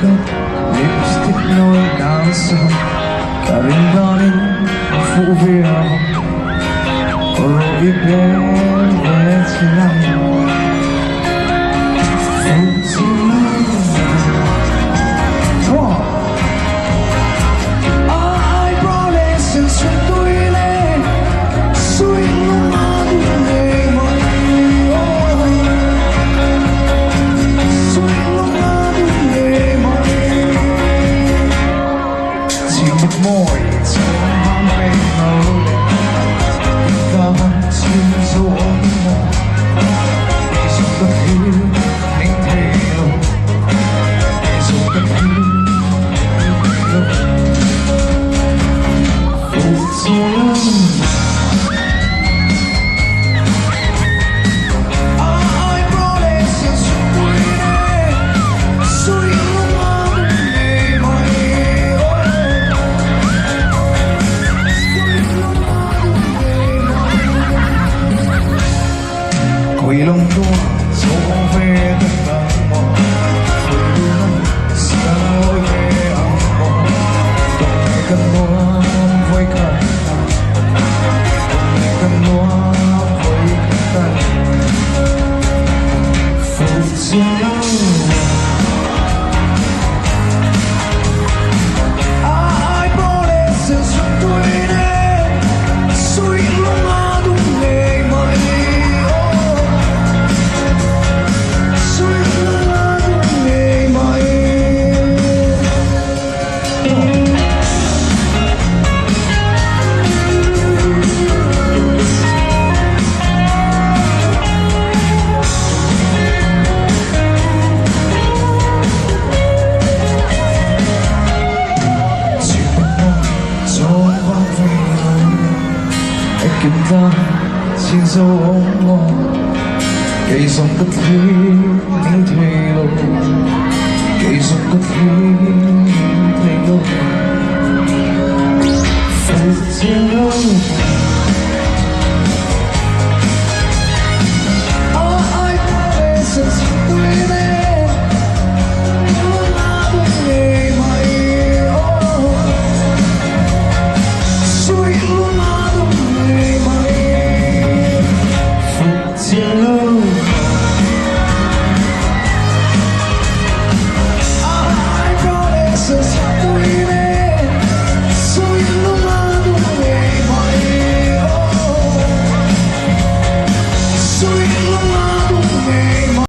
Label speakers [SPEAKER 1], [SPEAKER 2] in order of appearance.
[SPEAKER 1] makeup, lipstick nawi dancer Ka ring danin a fuh ve ang Kawr i bel ve thin ang Fuh chiang Come on! A eyebrow leh silchhun tui leh Sui lung a dum ngei mai aw Sui lung a dum ngei mai Chim mawi chim hang ve lo le Ka han chim zawng na Kei zawng ka thlir ning thei lo Kei zawng ka thlir ning thei lo Fuh chiang.